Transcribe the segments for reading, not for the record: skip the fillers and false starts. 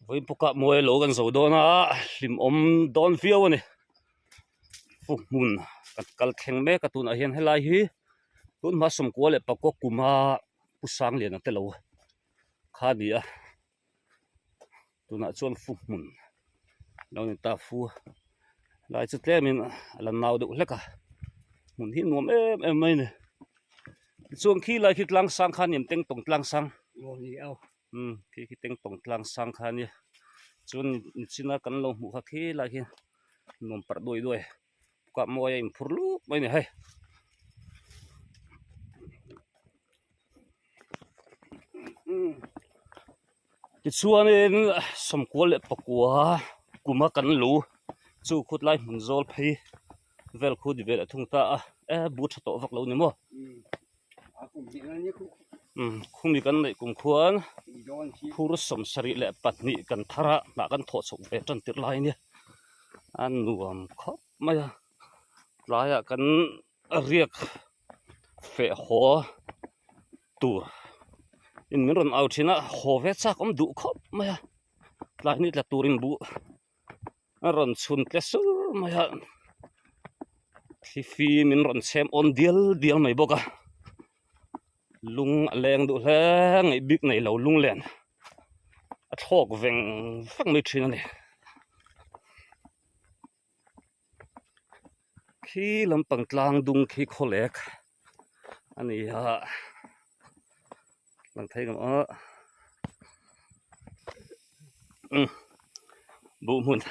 Vawiin mawi lo kan zo dawn a hlimawm dawn viau a ni fu hmun kan kal thleng mek a tunah hian helai hi tun hma sawmkua leh pakua kuma pu Sangliana te lo kha a ni a tunah chuan fu hmun lo ni ta fu lai chu tlemin a la nau deuh hlek a hmun hi nuam em em mai a ni tichuan khi lai khi tlang sang kha a ni em tengtawng tlang sang. Umm khi khi tengtawng tlang sang kha a nia chuan nichina kan lo hmuh kha khi lai khi nuam parh duai duai kah mawi a inphur lup mai a ni hei. Tichuanin sawmkua leh pakua kuma kan lo chu khawtlai hmun zawl phei vel khu ni ve leh thung ta a e bu tha tawh vak lo ni maw. Khumi kan neih kum khuan phur 72 kan thar a hnah kan thawh chhoh ve tan tirh lai ania a nuam khawp mai a tlaiah kan riak feh haw tur in min rawn au thin a haw ve chak awm duh khawp mai a tlai ni tla turin buh a rawn chhun tle sur mai a thli fim in rawn chhem awn dial dial mai bawk a lung a leng duh hle ngaih bik nei lo lung len a thlawk veng veng mai thin a ni khi lampang tlang dung khi khawlek a ni a lang thei ngam a umm buh hmun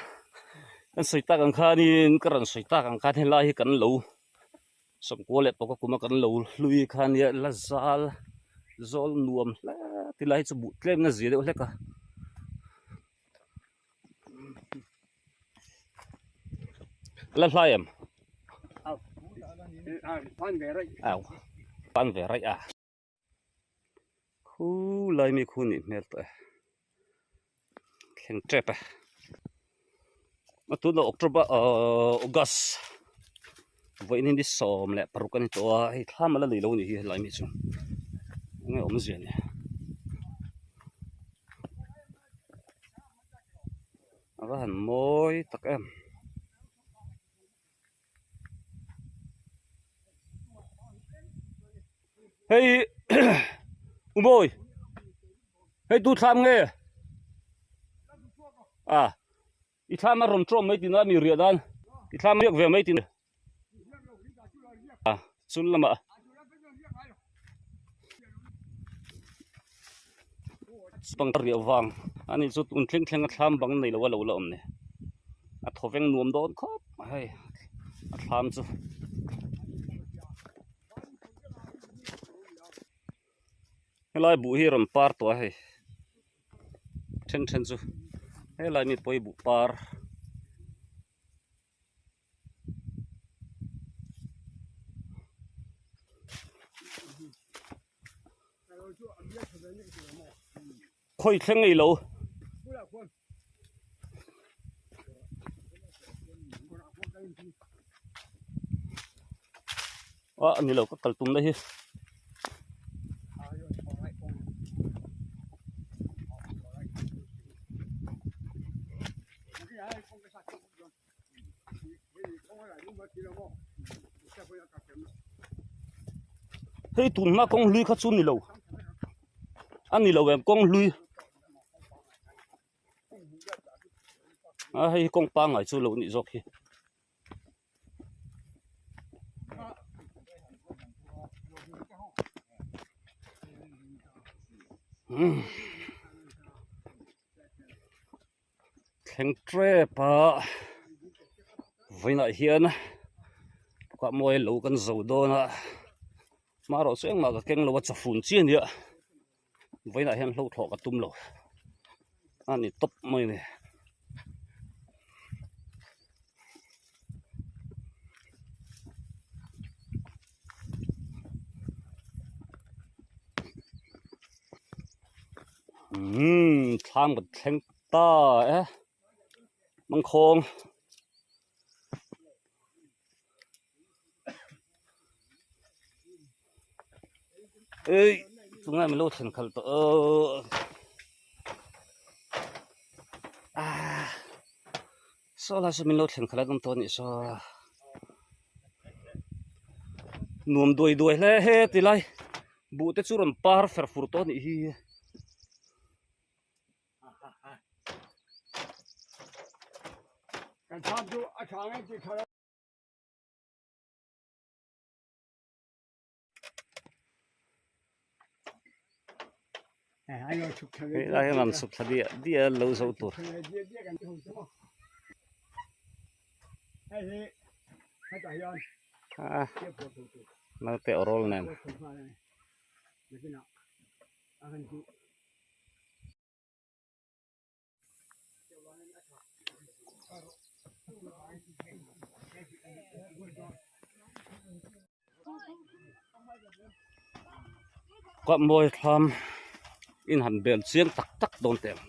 kan sawi tak ang khanin ka rawn sawi tak ang khan helai hi kan lo sawmkua leh pawka kuma kan lo hlui kha ania la zal zawl nuam hle tilai hi chu buh tlem na zia deuh hlek a. La hlai em? Au pan ve raih a. Khu lai mi khu nih hmel tawh e. Thleng tep e. A tunah October ahh August vawiin hi ni 16 a ni tawh a hei thlam a la nei lo a nih hi helai mi chu enge awmzia ni. A va han mawi tak em. Hei u mawi hei tu thlam nge a i thlam a rawn tawm mai tina mi riah dan i thlam riak ve mai tina a chul lamah. Pangpar riah vang a ni chu tun thleng thleng a thlam bang nei lo a lo la awm ni a thaw veng nuam dawn khawp mai hei a thlam chu helai buh hi a rawn par tawh a hei then then chu helai mi pawh hi buh par. Khawi thleng ngei lo. A ni lo ka kal tum na hi. Hei tun hma kawng hlui kha chu ni lo a ni lo em kawng hlui a hei hi kawng pangngai chu lo nih zawk hi. Thleng tep a vawiinah hian kah mawi lo kan zo dawn a hmarawh chu engmah ka keng lo a chawfun chi a nia vawiinah hian hlo thlawh ka tum lo a ni tawp mai a ni. Umm thlam kan thleng ta e mangkhawng ei tunge min lo thlen khalh tawh aw. Saw lai saw min lo thlen khalh a awm tawh a nih saw nuam duai duai hle he ti lai buh te chu rawn par fer fur tawh a nih hi. Hei lai hian an chhuk thla diah diah a lo zo tur. A naute aw rawl nen. Kawt mawi thlam in han bel chiang tak tak dawn teh ang.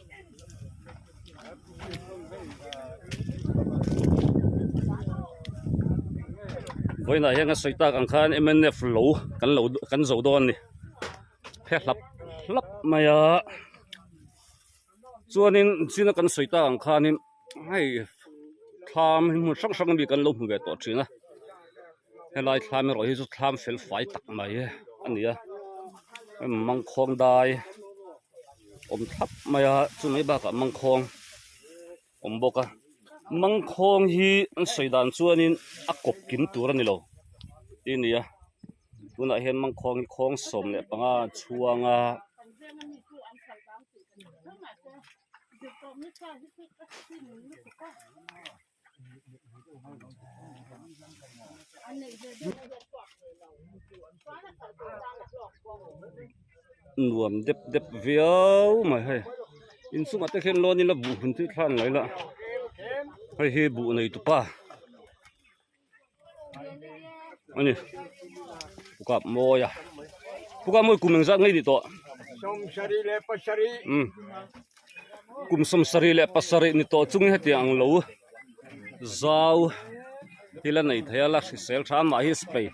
Vawiinah hian ka sawi tak ang khan mnf lo kan lo kan zo dawn a ni he hlap hlap mai a. Chuanin china kan sawi tak ang khanin hei thlam hi hmun hrang hrang ami kan lo hmu ve tawh thin a helai thlam erawh hi chu thlam fel fai tak mai a ni a mangkhawng dai awm thlap mai a chumai bakah mangkhawng awm bawk a mangkhawng hi an sawi dan chuanin a kawp kim tur a ni lo tih a ni a tunah hian mangkhawng hi khawng 15 a chhuang a. Nuam dep dep viau mai hei inchungah te khian lawn ila buh hun chu thlan mai la hei hi buh nei tupa a ni pu kap mawi a pu kap mawi kum engzat ngei ni tawh umm kum 77 ni tawh chungin hetiang ang lo zau thil a nei thei a la hrisel tha a mah hi spray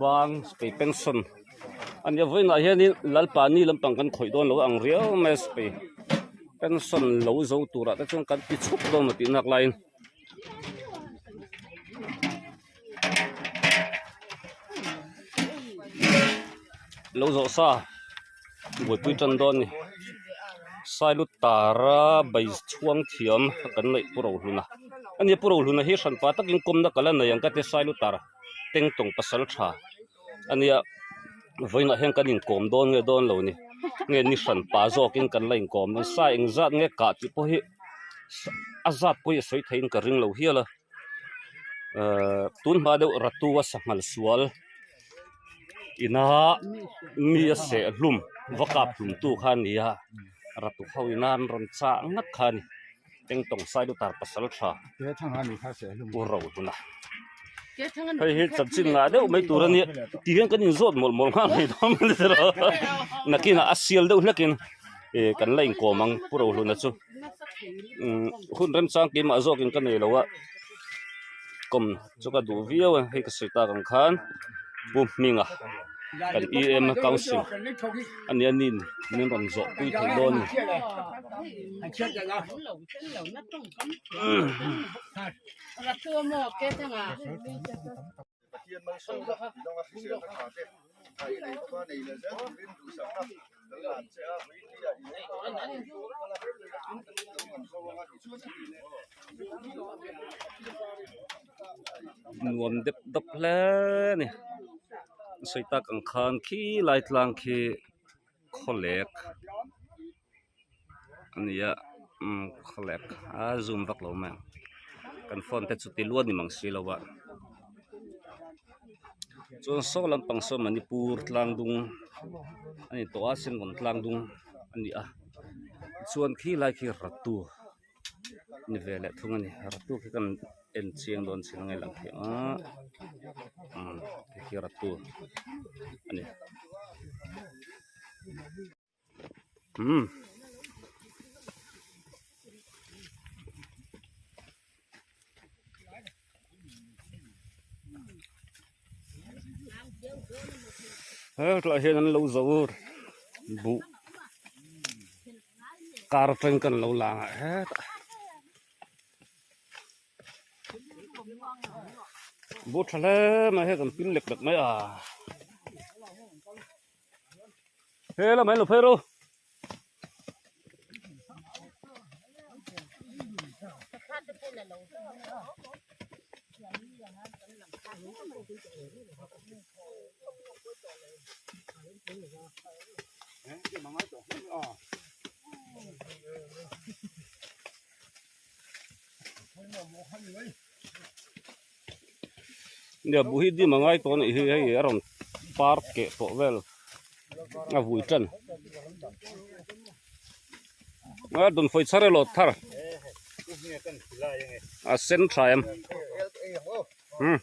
bang spray pension a nia vawiinah hianin lalpani lampang kan khawih dawn lo ang riau mai a spray pension lo zo turah te chuan kan ti chhup dawn maw tih nak laiin. Lo zawh sa buaipui tan dawn a ni sailut tara bai chhuang thiam kan neih pu Rohluna a ni pu Rohluna hi hranpa takin kawmna ka la nei ang ka ti sailut tara tengtawng pasal tha a nia vawiinah hian kan inkawm dawn nge dawn lo ni nge ni hranpa zawkin kan la inkawm dawn sa engzat nge kah tih pawh hi a zat pawh hi a sawi theihin ka ring lo hial a ehh tun hma deuh ratu a sanghal sual ina mi a seh hlum va kap hlum tu kha a ni a ratu ho ina an rawn chah ngat kha a ni Tengtawng Sailutar pasal tha Pu Rohluna hei hi chanchin ngah deuh mai tur a nia ti hian kan inzawt mawlh mawlh nghal mai dawn a ni tiraw nakinah a sial deuh hlekin ih kan la inkawm ang Pu Rohluna chu umm hun remchang keimah zawkin ka nei lo a kawm chu ka duh viau a hei ka sawi tak ang khan Pu Hminga kan EM council a nia nin min rawn zawh pui thei dawn a ni. Nuam dep dawp hle a ni sawi tak ang khan khi lai tlang khi khawlek a ni a umm khawlek a zoom vak lo mai ang kan phone te chu ti luat ni mang si lo a chuan saw lampang saw Manipur tlang dung a ni tawh a senrawn tlang dung a ni a chuan khi lai khi ratu. Ni ve leh thung a ni ratu khi kan en chiang dawn chin ang e lang theih a umm hei hi ratu a ni umm. Hetlai hian an lo zo buh kar atangin kan lo lang a hetah. Bur tha hle mai hei kan pil lek lek mai a. He lamah hian lo phei ro. Nia buh hi dim a ngai tawh a nih hi hei a rawn par keh tawh vel a vui tan a dawn fawi chhar elaw thar a sen tha em umm.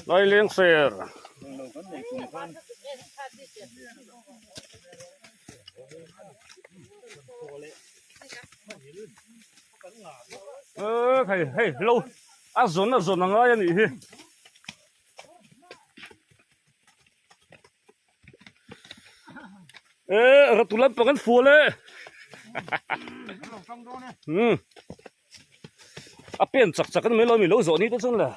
Laileng ser. Ơ hei hei lo a zawn a zawn a ngai a nih hi. Ê ratu lampang an fual e. Um a pen chak chak a ni mai lo mi lo zawh ni te chuan le.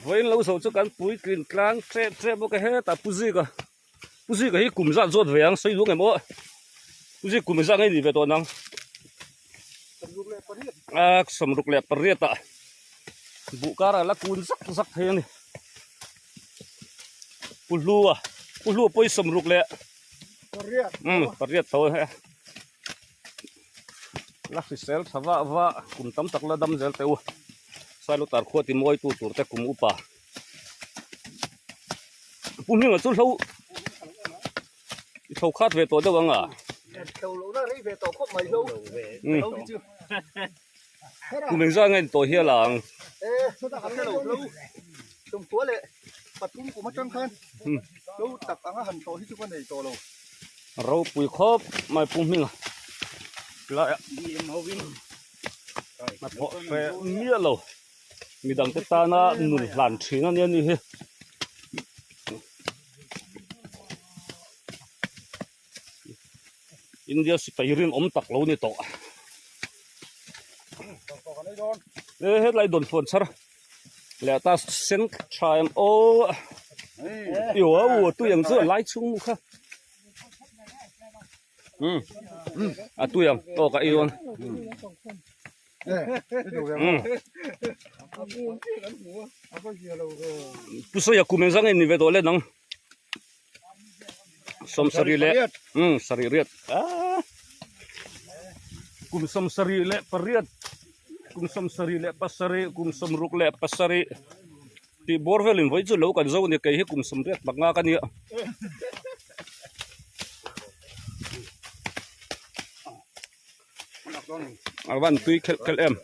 Vawiin lo zawh chu kan puitlin tlang ṭep ṭep bawk a hetah Pu Zika Pu Zika hi kum zat zawt ve ang sawi duak em aw Pu Zik kum zat ngei ni ve tawh nang a sawmruk leh pariat ah buh karah la kun zak zak thei a ni Pu Hlua Pu Hlua pawh hi sawmruk leh umm pariat tho a. La hrisel tha vah vah kum tam tak la dam zel teh u Sailutar khua ti mawi tu tur te kum upa Pu Hminga chu hlo i tho khat ve tawh deuh ang a Kum engzah nge ni tawh hial ang Ropui khawp mai Pu Hminga laiah hnathawh hreh miah lo midangte tana nun hlan thin a nia ni hi. India sipai rinawm tak lo ni tawh e hetlai dawnfawh chhar leh ta sen tha em aw i aw a tui ang chu a lai chhung mu kha um a tui ang aw ka ei dawn um pu sawi a kum engzah nge ni ve tawh le nang. Sawmsarih leh umm sarih riat aaa kum sawmsarih leh pariat kum sawmsarih leh pasarih kum sawmruk leh pasarih tih bawr velin vawi chu lo kan zo a ni kei hi kum sawmriat panga ka nia. A van tui khelh khelh em.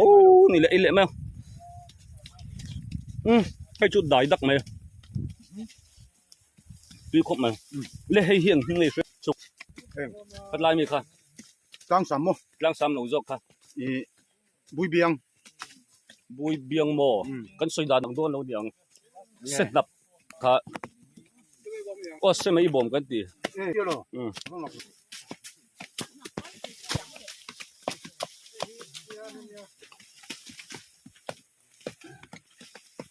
Aw ni leh i leh mai ang umm hei chu dai dak mai tui khawp mai le hei hi ang hming lei hre chuk khatlai mi kha tlang sam maw tlang sam lo zawk kha i bui biang bui biang maw kan sawi dan ang dawn lo ni ang se hnap kha aw se mai bawm kan ti umm.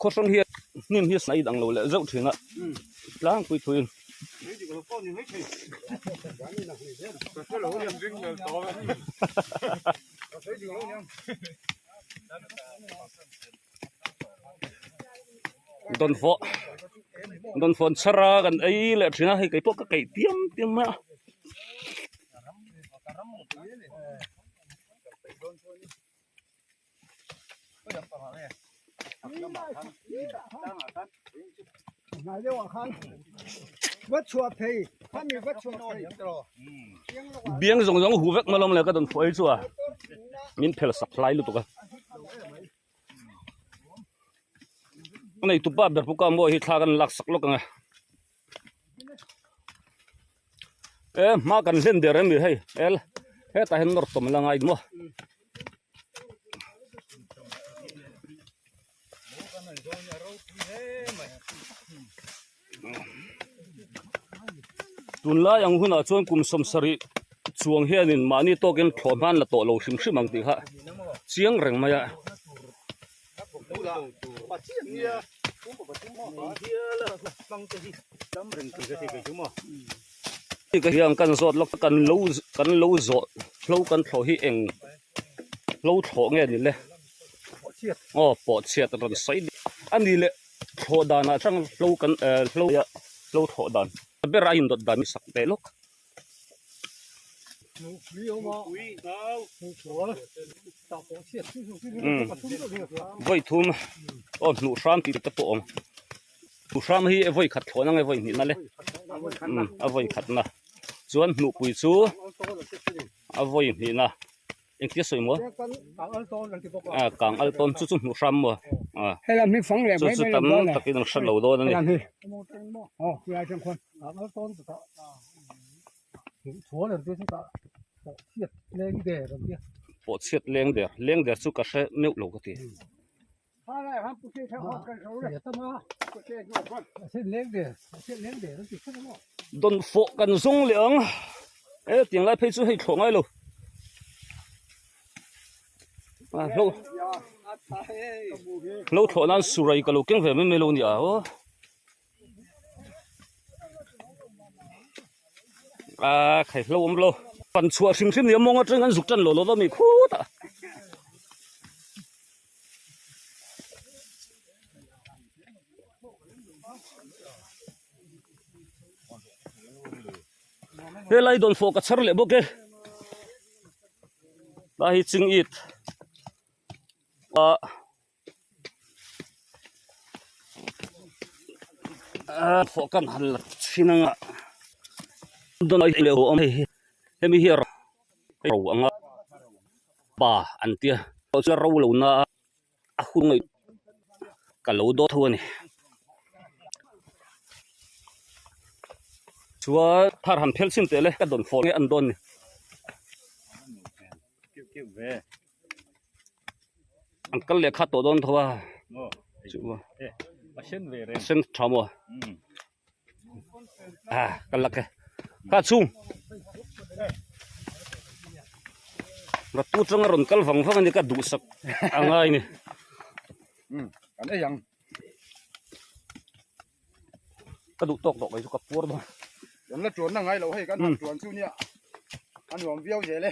Khaw hrang hian hnim hi a inang lo leh zeuh thin a tlangpui thuin. Dawnfawh dawnfawh an chhar a kan ei leh thin a hei keipawh ka keih tiam tiam mai a. Biang zawng zawng hu vek malawm le ka dawn phuah hi chu a min phel sak hlai lutuk a. A nei tupa ber pawh ka mawi hi thla kan lak sak lawk ang e. E hma kan hlen der em ni hei el hetah hian nawr tawm la ngai maw. Tunlai ang hunah chuan kum sawmsarih chuang hianin mahni tawkin thlawh hman la tawh lo hrim hrim ang tih kha chiang reng mai a. Hian kan zawt lawk kan lo kan lo zawh hlo kan thlawh hi eng hlo thlawh nge ni le aw pawh chhiat rawn sawi a ni le thlawh danah atang hlo kan eh hlo hlo thlawh dan ber a indawt dan sak ve lawk. Vawi thum aw hnuh hram tih te pawh a awm hnuh hram hi vawi khat thlawh na nge vawi hnih na le a vawi khat na chuan hnuhpui chu a vawi hnih na engtia sawi maw a kang al tawn chu chu hnuh hram maw a chu chu tam takin an hre lo dawn a ni. Pawh chhiat leng der leng der chu ka hre meuh lo ka ti. Dawn fawh kan zawng leh ang e tiang lai phei chu hei thlawh ngai lo a hlo hlo thlawh nan surai ka lo keng ve mai mai lo nia aw. A khai hlo awm lo pan chhuah hrim hrim nia mawng atang an zuk tan lo lo va mi khut a. Helai dawn fawh ka chhar leh bawk e lai hi ching it a. Thawh kan han la thin anga dawn ai leh awm hei hi hemi hi ro anga pa an tia chuan ro lo na a hun ngaih ka lo dawt tho a ni chuan thar han phel chhin teh le ka dawn fawh nge an dawn ni. An kal leh khat tawh dawn tho a a sen tha maw a ka lak e kha chhung ratu tanga rawn kal vang vang a ni ka duhsak a ngai a ni. Ka duh tawk tawh mai chu ka puar dawn. Kan la tuan na ngai lo hei kan han tuan chu nia a nuam viau zel e.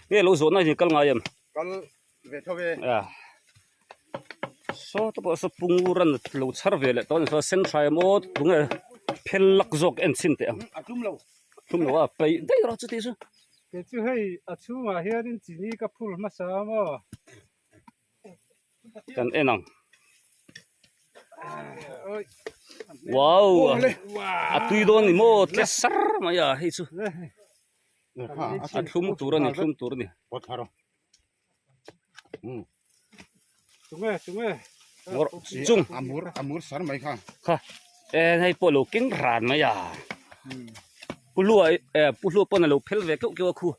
Nge lo zawhna hi kal ngai em? Kal ve tho ve. A saw te pawh saw pungur an lo chhar ve leh tawh a ni saw sen thlai emaw tunge phel lak zawk en chhin teh ang. A tum lo. Tum lo a peih daih rawh chuti chu. Kei chu hei a chhungah hianin chini ka phur hmasa a maw? Kan en ang. Wow! A tui dawn ni maw? Tle sar mai a hei chu. A thlum tur a ni, thlum tur a ni. Tunge, tunge. Chung. Amur, amur sar mai kha. Kha. E hei pawh lo keng ran mai a. Pu Hlua e Pu Hlua pawn a lo phel ve keuh keuh a khu.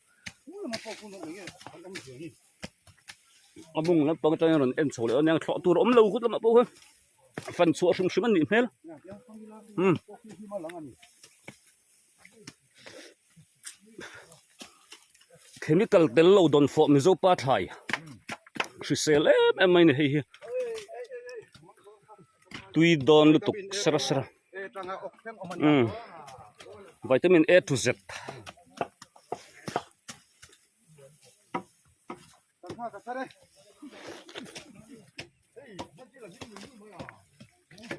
A mawng lampang atangin rawn en chho leh a nia thlawh tur a awm lo khut lamah pawh khan fan chhuah hrim hrim a nih hmel umm chemical tel lo dawn fawh mizo pa thlai hrisel em em mai a ni hei hi tui dawn lutuk sar sar a umm vitamin A to Z.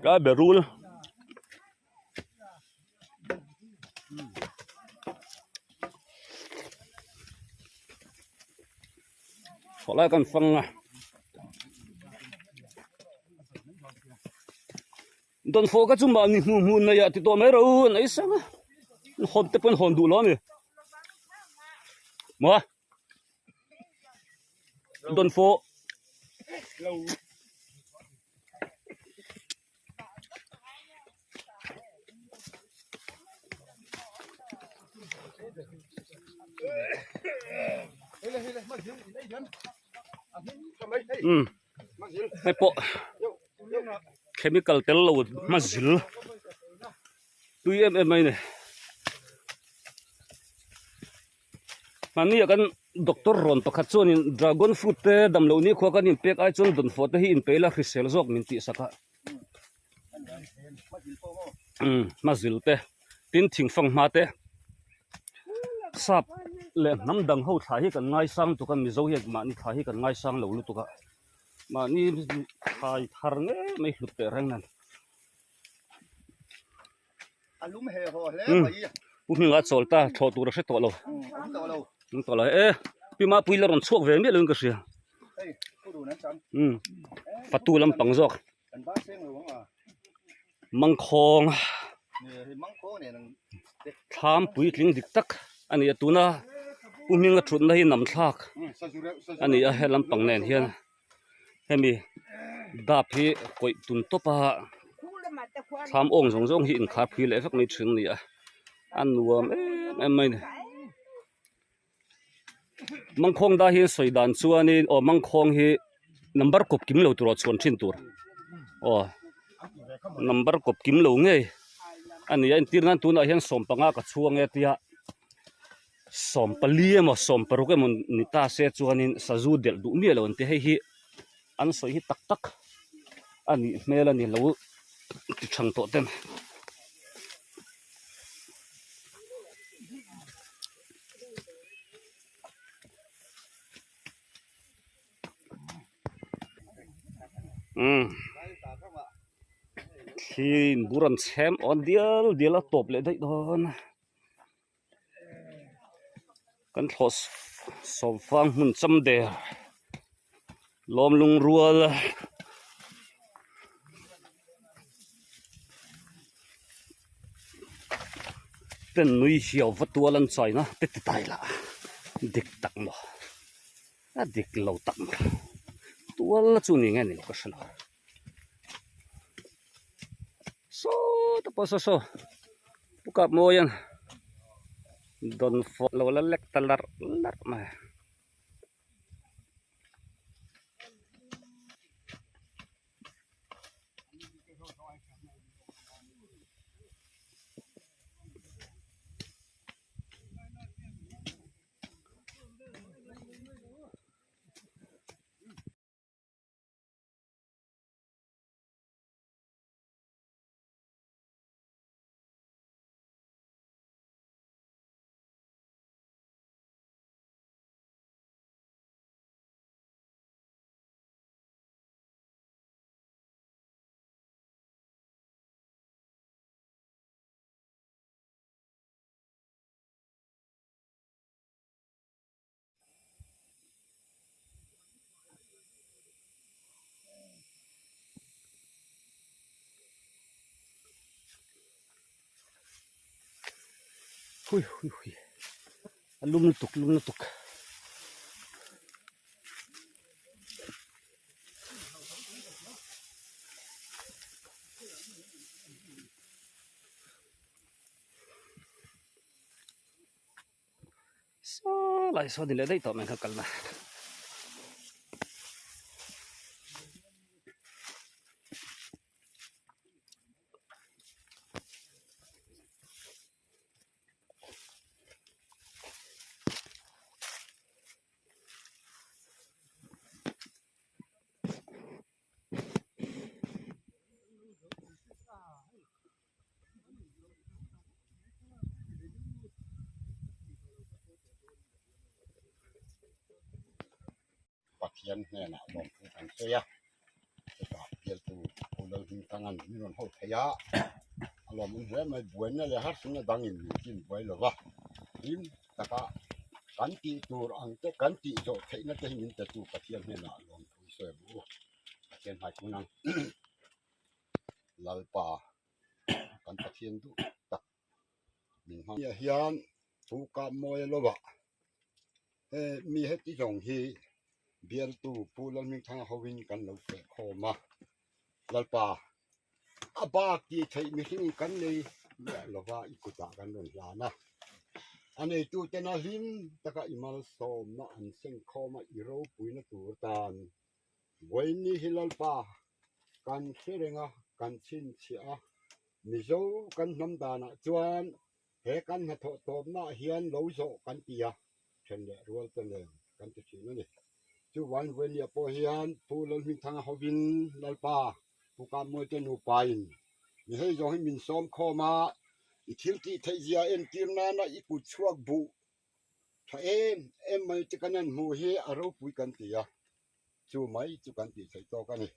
Ka berul thaw lai kan fang a. Dawnfawh kha chu mahni hmuh hmuh nei ah ti tawh mai ro an ei sang a an hawn te pawh an hawn duh lo a ni maw dawnfawh umm hei pawh chemical tel lo hma zil tui em em mai a ni mahni ah kan doctor rawn pakhat chuanin dragon fruit te damloh ni khua kan inpek ai chuan dawnfawh te hi inpeih la hrisel zawk min tih sak a umm hma zil te tin thingfang hma te sap leh hnam dang ho thla hi kan ngaisang lutuk a mizo hian mahni thla hi kan ngaisang lo lutuk a mahni thlai thar ngei mai hlut teh reng nen a lum he haw hle mai pu hmingah a chawl ta thlawh tur a hre tawh lo awm tawh lo e pi mapui la rawn chhuak ve miah lo in ka hria fatu lampang zawk mangkhawng thlam puitling dik tak a ni a tuna pu hminga thutna hi nam thlak a ni a he lampang nen hian hemi dap hi kawih tum tawp a thlam awng zawng zawng hi inkhar phui leh vek mai thin a ni a a nuam em em mai a ni mangkhawng da hi sawi dan chuanin aw mangkhawng hi number kawp kim lo tur aw chhuan thin tur aw number kawp kim lo ngei a ni a entir nan tunah hian sawmpanga ka chhuang e tia sawmpali emaw sawmparuk emaw ni ta se chuanin sazu delh duh miah lo an ti hei hi an sawi hi tak tak a nih hmel a ni lo ti thang tawh ten. Umm thli in bur an chhem awn dial dial a tawp leh daih dawn kan thlawh sawmfang hmun cham der lawm lung rual. Ten nui hiau va tual an chaina te ti tai lah dik tak maw a dik lo tak maw tual chu ni nge ni lo ka hre lo saw ta pawh saw saw pu kap mawi an dawn fawh lo la lek ta larh larh mai. Hui hui hui a lum lutuk lum lutuk. Saw lai saw ni leh daih tawh mai kha kalna. Pathian hnenah lawmthu kan sawi a, chutah bialtu Pu Lalhmingthanga'n min rawn ho thei a, a lawmawm hle mai, buaina leh harsatna dangin min kin buai lo va, hlim taka kan tih tur ang te kan tih zawh theihna te hi min pe tu Pathian hnenah lawmthu i sawi a bu, Pathian hmai phun ang. Lalpa kan Pathian duh tak min hmang hian Pu Kapmawia lovah he mi heti zawng hi bialtu Pu Lalhmingthanga hovin kan lo feh khawm a, Lalpa a bak tih theih mihring kan nei miah lova i kutah kan rawn hlan a, a neituten a hlim taka i malsawmna an seng khawm a i ropuina tur tan Vawiinni hi Lalpa kan hre reng a, kan chhinchhiah a, Mizo kan hnam danah chuan he kan hnathawh tawpnaah hian lo zawh kan ti a, then leh rual te nen kan ti thin a ni. Chuvangin Vawiinniah pawh hian Pu Lalhmingthanga hovin Lalpa Pu Kapmawite nupain mi hei zawng hi min sawm khawm a, i thil tih theihzia entir nana i kut chhuak buh Tha em em mai te kan han hmuh hi a ropui kan ti a, chu mai chu kan tih theih tawk a ni.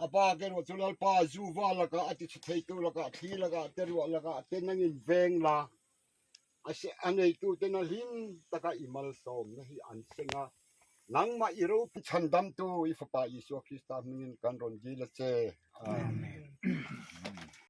A bak erawh chu Lalpa zu va lakah a tichhe theitu lakah thli lakah te ruah lakah te nangin veng la a se a neituten a hlim taka i malsawmna hi an seng a, nangmah i ropui chhandamtu i Fapa Isua Krista hmingin kan rawn dil a che. Amen.